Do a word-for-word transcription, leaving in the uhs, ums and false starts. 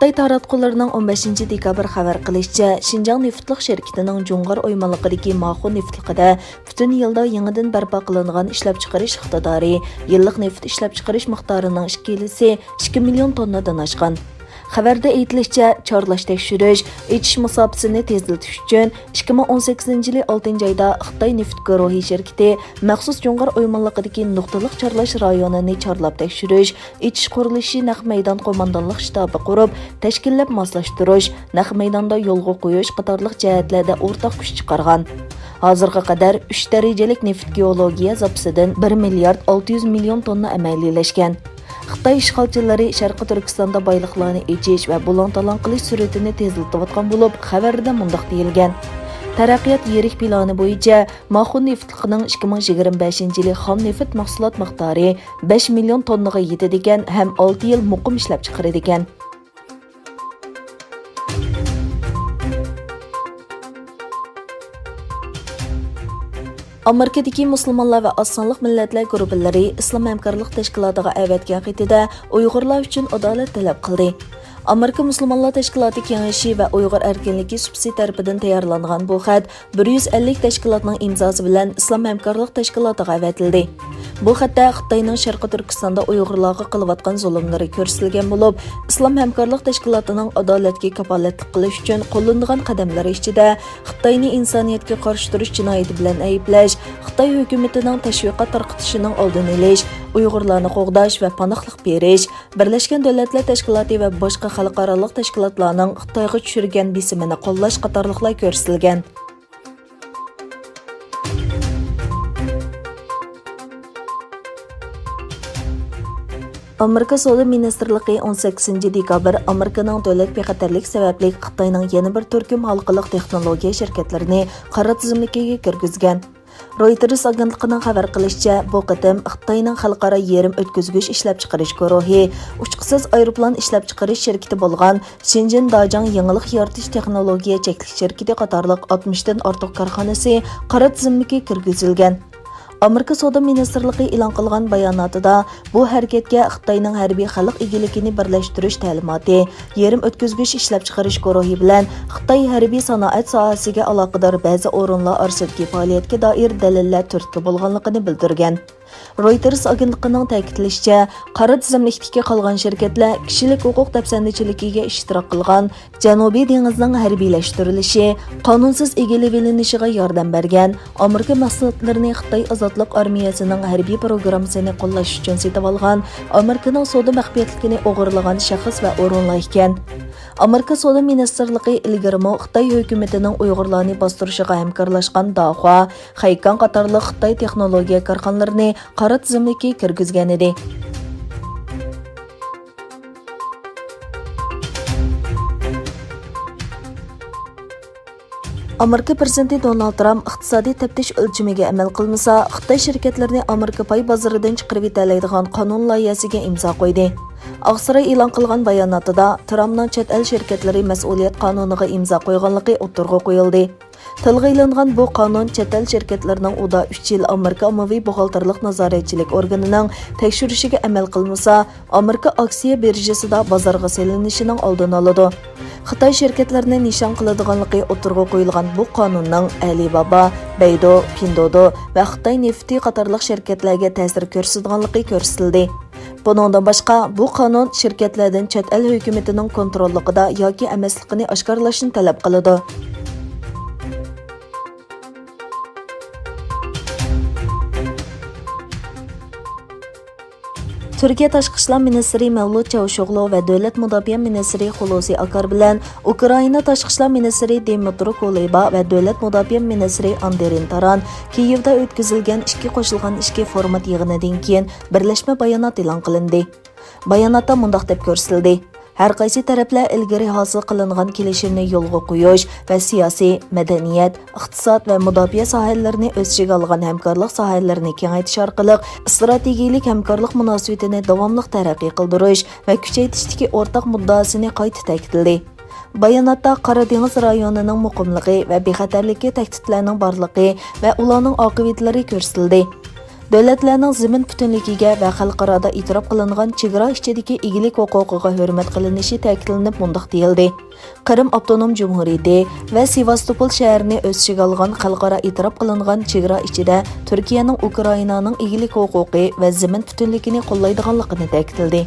خىتاي تاراتقۇلىرىنىڭ ئون بەشىنچى دېكابىر خەۋەر قىلىشىچە، شىنجاڭ نېفىتلىق شىركىتىنىڭ جۇڭغار ئويمانلىقىدىكى ماخۇ نېفىتلىقىدا پۈتۈن يىلدا يېڭىدىن بەرپا قىلىنغان ئىشلەپچىقىرىش ئىقتىدارى، يىللىق نېفىت ئىشلەپچىقىرىش مىقدارىنىڭ ئىككى ھىسسىسى، ئىككى مىليون توننىدىن ئاشقان. خەۋەردە ئېيتىلىشىچە، چارلاش تەكشۈرۈش، ئېچىش مۇساپىسىنى تېزلىتىش ئۈچۈن، ئىككى مىڭ ئون سەككىزىنچى يىلى ئالتىنچى ئايدا خىتاي نېفىت گۇرۇھى شىركىتى مەخسۇس جۇڭغار ئويمانلىقىدىكى نۇقتىلىق چارلاش رايونىنى چارلاپ تەكشۈرۈش، ئېچىش قۇرۇلۇشى نەق مەيدان قوماندانلىق شتابى قۇرۇپ، تەشكىللەپ ماسلاشتۇرۇش، نەق مەيداندا يولغا قويۇش قاتارلىق جەھەتلەردە ئورتاق كۈچ چىقارغان. ھازىرغا قەدەر ئۈچ دەرىجىلىك نېفىت گېئولوگىيە زاپىسىدىن بىر مىليارد ئالتە يۈز مىليون توننا ئەمەلىيلەشكەن. خىتاي ئىشغالچىلىرى شەرقىي تۈركىستاندا بايلىقلارنى ئېچىش ۋە بۇلاڭ-تالاڭ قىلىش سۈرئىتىنى تېزلىتىۋاتقان بولۇپ، خەۋەردە مۇنداق دېيىلگەن: تەرەققىيات يىرىك پىلانى بويىچە ماخۇ نېفىتلىقىنىڭ ئىككى مىڭ يىگىرمە بەشىنچى يىلى خام نېفىت مەھسۇلات مىقدارى بەش مىليون توننىغا يېتىدىكەن ھەم ئالتە يىل مۇقىم ئىشلەپچىقىرىدىكەن. ئامېرىكىدىكى مۇسۇلمانلار ۋە ئاز سانلىق مىللەتلەر گۇرۇپپىلىرى ئىسلام ھەمكارلىق تەشكىلاتىغا ئەۋەتكەن خېتىدە ئۇيغۇرلار ئۈچۈن ئادالەت تەلەپ قىلدى. ئامېرىكا مۇسۇلمانلار تەشكىلاتى كېڭىشى ۋە ئۇيغۇر ئەركىنلىكى سۇپىسى تەرىپىدىن تەييارلانغان بۇ خەت بىر يۈز ئەللىك تەشكىلاتنىڭ ئىمزاسى بىلەن ئىسلام ھەمكارلىق تەشكىلاتىغا ئەۋەتىلدى. بۇ خەتتە خىتاينىڭ شەرقىي تۈركىستاندا ئۇيغۇرلارغا قىلىۋاتقان زۇلۇملىرى كۆرسىتىلگەن بولۇپ، ئىسلام ھەمكارلىق تەشكىلاتىنىڭ ئادالەتكە كاپالەتلىك قىلىش ئۈچۈن قوللىنىدىغان قەدەملىرى ئىچىدە خىتاينى ئىنسانىيەتكە قارشى تۇرۇش جىنايىتى بىلەن ئەيىبلەش، خىتاي ھۆكۈمىتىنىڭ تەشۋىقات تارقىتىشىنىڭ ئالدىنى ئېلىش، ئۇيغۇرلارنى قوغداش ۋە پاناھلىق بېرىش، بىرلەشكەن دۆلەتلەر تەشكىلاتى ۋە باشقا خەلقئارالىق تەشكىلاتلارنىڭ خىتايغا چۈشۈرگەن بېسىمىنى قوللاش قاتارلىقلار كۆرسىتىلگەن. ئامېرىكا سودا مىنىستىرلىقى ئون سەككىزىنچى دېكابىر ئامېرىكىنىڭ دۆلەت بىخەتەرلىكى سەۋەبلىك خىتاينىڭ يەنە بىر تۈركۈم ھالقىلىق تېخنولوگىيە شىركەتلىرىنى قارا تىزىملىكىگە كىرگۈزگەن. رويتېرس ئاگېنتلىقىنىڭ خەۋەر قىلىشىچە، بۇ قېتىم خىتاينىڭ خەلقئارا يېرىم ئۆتكۈزگۈچ ئىشلەپچىقىرىش گۇرۇھى، ئۇچقۇسىز ئايروپىلان ئىشلەپچىقىرىش شىركىتى بولغان شېنجېن داجاڭ يېڭىلىق يارىتىش تېخنولوگىيە چەكلىك شىركىتى قاتارلىق ئاتمىشتىن ئارتۇق كارخانىسى قارا تىزىملىككە كىرگۈزۈلگەن. ئامېرىكا سودا مىنىستىرلىقى ئېلان قىلغان باياناتىدا، بۇ ھەرىكەتكە خىتاينىڭ ھەربىي خەلق ئىگىلىكىنى بىرلەشتۈرۈش تەلىماتى، يېرىم ئۆتكۈزگۈچ ئىشلەپچىقىرىش گۇرۇھى بىلەن خىتاي ھەربىي سانائەت ساھەسىگە ئالاقىدار بەزى ئورۇنلار ئارىسىدىكى پائالىيەتكە دائىر دەلىللەر تۈرتكە بولغانلىقىنى بىلدۈرگەن. رويتېرس ئاگېنتلىقىنىڭ تەكىتلىشىچە، قارا تىزىملىكتىكى قالغان شىركەتلەر كىشىلىك ھوقۇق دەپسەندىچىلىكىگە ئىشتىراك قىلغان، جەنۇبىي دېڭىزنىڭ ھەربىيلەشتۈرۈلۈشى، قانۇنسىز ئىگىلىۋېلىنىشىغا ياردەم بەرگەن، ئامېرىكا مەھسۇلاتلىرىنى خىتاي ئازادلىق ئارمىيەسىنىڭ ھەربىي پروگراممىسىنى قوللاش ئۈچۈن سېتىۋالغان، ئامېرىكىنىڭ سودا مەخپىيەتلىكىنى ئوغرىلىغان شەخس ۋە ئورۇنلار ئىكەن. ئامېرىكا سودا مىنىستىرلىقى ئىلگىرىمۇ خىتاي ھۆكۈمىتىنىڭ ئۇيغۇرلارنى باستۇرۇشىغا ھەمكارلاشقان داخۇا، خەيكاڭ قاتارلىق خىتاي تېخنولوگىيە كارخانىلىرىنى قارا تىزىملىككە كىرگۈزگەنىدى. ئامېرىكا پىرېزىدېنتى دونالد ترامپ ئىقتىسادىي تەپتىش ئۆلچىمىگە ئەمەل قىلمىسا، خىتاي شىركەتلىرىنى ئامېرىكا پاي بازىرىدىن چىقىرىۋېتەلەيدىغان قانۇن لايىھەسىگە ئىمزا قويدى. ئاقساراي ئېلان قىلغان باياناتىدا، ترامپنىڭ چەت ئەل شىركەتلىرى مەسئۇلىيەت قانۇنىغا ئىمزا قويغانلىقى ئوتتۇرىغا قويۇلدى. تىلغا ئېلىنغان بۇ قانۇن چەت ئەل شىركەتلىرىنىڭ ئۇدا ئۈچ يىل ئامېرىكا ئاممىۋى بوغالتىرلىق نازارەتچىلىك ئورگىنىنىڭ تەكشۈرۈشىگە ئەمەل قىلمىسا، ئامېرىكا ئاكسىيە بىرژىسىدا بازارغا سېلىنىشىنىڭ ئالدىنى ئالىدۇ. خىتاي شىركەتلىرىنى نىشان قىلىدىغانلىقى ئوتتۇرىغا قويۇلغان بۇ قانۇننىڭ ئەلىبابا، بەيدۇ، پىندودو ۋە خىتاي نېفىتى قاتارلىق شىركەتلەرگە تەسىر كۆرسىتىدىغانلىقى كۆرسىتىلدى. بۇنىڭدىن باشقا، بۇ قانۇن شىركەتلەردىن چەت ئەل ھۆكۈمىتىنىڭ كونتروللۇقىدا ياكى ئەمەسلىكىنى ئاشكارىلاشنى تەلەپ قىلىدۇ. تۈركىيە تاشقى ئىشلار مىنىستىرى مەۋلۇت چاۋۇشئوغلۇ ۋە دۆلەت مۇداپىئە مىنىستىرى خۇلۇسى ئاكار بىلەن ئۇكرائىنا تاشقى ئىشلار مىنىستىرى دىمىترو كۇلېبا ۋە دۆلەت مۇداپىئە مىنىستىرى ئاندرېن تاران كىيېۋدا ئۆتكۈزۈلگەن ئىككى قوشۇلغان ئىككى فورمات يىغىنىدىن كېيىن بىرلەشمە بايانات ئېلان قىلىندى. باياناتتا مۇنداق دەپ كۆرسىتىلدى: ھەر قايسى تەرەپلەر ئىلگىرى ھاسىل قىلىنغان كېلىشىمنى يولغا قويۇش ۋە سىياسىي، مەدەنىيەت، ئىقتىساد ۋە مۇداپىئە ساھەلىرىنى ئۆز ئىچىگە ئالغان ھەمكارلىق ساھەلىرىنى كېڭەيتىش ئارقىلىق ئىستراتېگىيەلىك ھەمكارلىق مۇناسىۋىتىنى داۋاملىق تەرەققىي قىلدۇرۇش ۋە كۈچەيتىشتىكى ئورتاق مۇددىئاسىنى قايتا تەكىتلىدى. باياناتتا قارا دېڭىز رايونىنىڭ مۇقىملىقى ۋە بىخەتەرلىكى تەھدىتلەرنىڭ بارلىقى ۋە ئۇلارنىڭ ئاقىۋەتلىرى كۆرسىتىلدى. دۆلەتلەرنىڭ زېمىن پۈتۈنلۈكىگە ۋە خەلقئارادا ئېتىراپ قىلىنغان چېگرا ئىچىدىكى ئىگىلىك ھوقۇقىغا ھۆرمەت قىلىنىشى تەكىتلىنىپ مۇنداق دېيىلدى: قىرىم ئاپتونوم جۇمھۇرىيىتى ۋە سېۋاستوپول شەھىرىنى ئۆز ئىچىگە ئالغان خەلقئارا ئېتىراپ قىلىنغان چېگرا ئىچىدە تۈركىيەنىڭ ئۇكرائىنانىڭ ئىگىلىك ھوقۇقى ۋە زېمىن پۈتۈنلۈكىنى قوللايدىغانلىقىنى تەكىتلىدى.